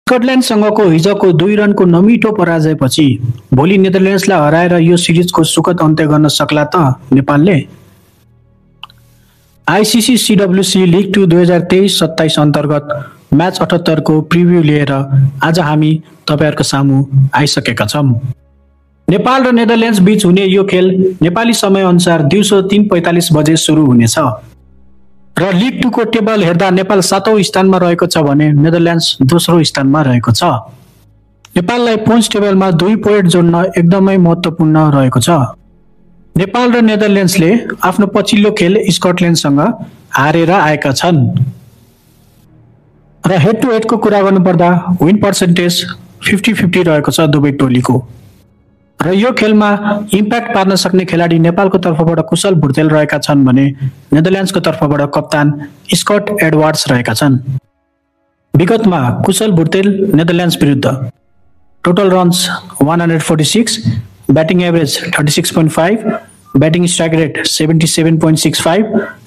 स्कटल्यान्डसँगको हिजोको 2 रनको नमिठो पराजयपछि भोलि नेदरल्यान्ड्सलाई हराएर यो सिरिजको सुखद अन्त्य गर्न सक्ला त नेपालले। आईसीसी सीडब्ल्यूसी लिग 2 2023-27 अन्तर्गत म्याच 78 को प्रिभ्यू लिएर आज हामी तपाईहरुको सामु आइसकेका छौं। नेपाल र नेदरल्यान्ड्स बीच हुने यो खेल नेपाली समय अनुसार दिउँसो 3:45 बजे सुरु हुनेछ र लिग 2 को टेबल हेर्दा नेपाल 7औं स्थानमा रहेको छ भने नेदरल्यान्ड्स दोस्रो स्थानमा रहेको छ। नेपाललाई पोइन्ट्स टेबलमा 2 पोइन्ट जोड्न एकदमै महत्त्वपूर्ण रहेको छ। नेपाल र नेदरल्यान्ड्सले आफ्नो पछिल्लो खेल स्कटल्यान्डसँग हारेर आएका छन् र हेड टु हेड को कुरा गर्नुपर्दा विन पर्सेन्टेज 50-50 रहेको छ दुवै टोलीको र यो खेलमा इम्प्याक्ट पार्न सक्ने खेलाडी नेपालको तर्फबाट कुशल भुर्तेल रहेका छन् भने नेदरल्यान्ड्सको तर्फबाट कप्तान स्कट एडवर्ड्स रहेका छन्। विगतमा कुशल भुर्तेल नेदरल्यान्ड्स विरुद्ध total runs 146, batting average 36.5, batting strike rate 77.65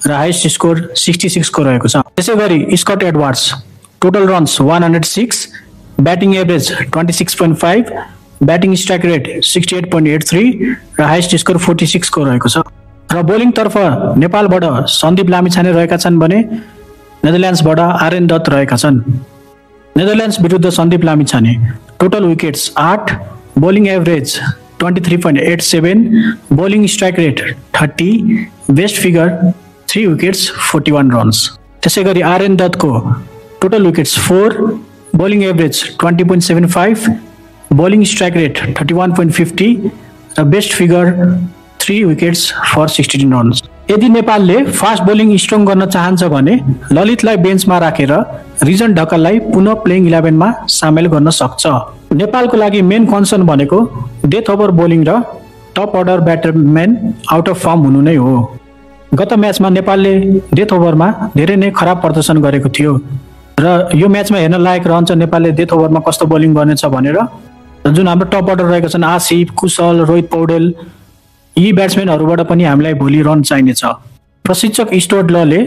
र हाइएस्ट स्कोर 66 को रहेको छ। त्यसैगरी Scott Edwards total runs 106, batting average 26.5, batting strike rate 68.83 र हाइएस्ट स्कोर 46 को रहेको छ। र बोलिङ तर्फ नेपालबाट सन्दीप लामिछाने रहेका छन् भने नेदरल्यान्ड्सबाट आर्यन दत्त रहेका छन्। नेदरल्यान्ड्स विरुद्ध Sandeep Lamichhane total wickets 8, bowling average 23.87, bowling strike rate 30, best figure 3 wickets 41 runs. त्यसैगरी आर्यन दत्तको total wickets 4, bowling average 20.75, bowling strike rate 31.50 र best figure 3 wickets for 16 runs. यदि नेपालले फास्ट बोलिङ स्ट्रङ गर्न चाहन्छ भने ललितलाई बेन्चमा राखेर रिजन ढकाललाई पुनः प्लेइङ 11 मा सामेल गर्न सक्छ। नेपालको लागि मेन कन्सर्न भनेको डेथ ओभर बोलिङ र top order batsman out of form हुनु नै हो। गत म्याचमा नेपालले डेथ ओभरमा धेरै नै खराब प्रदर्शन गरेको थियो र यो म्याचमा हेर्न लायक रहन्छ नेपालले डेथ ओभरमा कस्तो बोलिङ गर्नेछ भनेर। जुन हाम्रो टप अर्डर रहेको छन् आसिफ, कुशल, रोहित पौडेल, यी ब्याट्सम्यानहरुबाट पनि हामीलाई भोलि रन चाहिनेछ। प्रशिक्षक स्टुअर्ट लले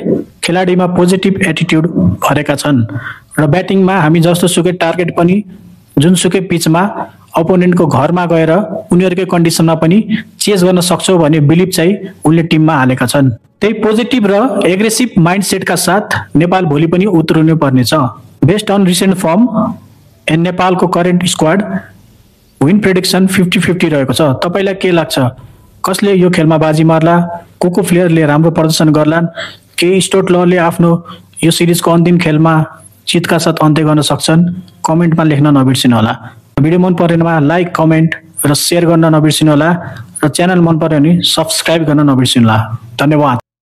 खेलाडीमा पोजिटिभ एटिट्युड भरेका छन् र ब्याटिङमा हामी जस्तो सुकै टार्गेट पनि जुनसुकै पिचमा अपोनेन्टको घरमा गएर उनीहरुकै कन्डिसनमा पनि चेज गर्न सक्छौ भन्ने बिलिभ चाहिँ उनले टिममा हालेका छन्। त्यही पोजिटिभ र एग्रेसिभ माइन्डसेटका साथ नेपाल भोलि पनि उत्रनु पर्नेछ। Based on recent form and नेपालको करेन्ट स्क्वाड विन प्रेडिक्सन 50-50 रहेको छ। तपाईलाई के लाग्छ, कसले यो खेलमा बाजी मार्ला, को प्लेयरले राम्रो प्रदर्शन गर्लान्, के स्टुअर्ट लले आफ्नो यो सिरिजको अन्तिम खेलमा जितका साथ अन्त्य गर्न सक्छन्? कमेन्टमा लेख्न नबिर्सिनु होला। भिडियो मन परेमा लाइक, कमेन्ट र शेयर गर्न नबिर्सिनु होला र च्यानल मन पर्यो भने सब्स्क्राइब गर्न नबिर्सिनु होला। धन्यवाद।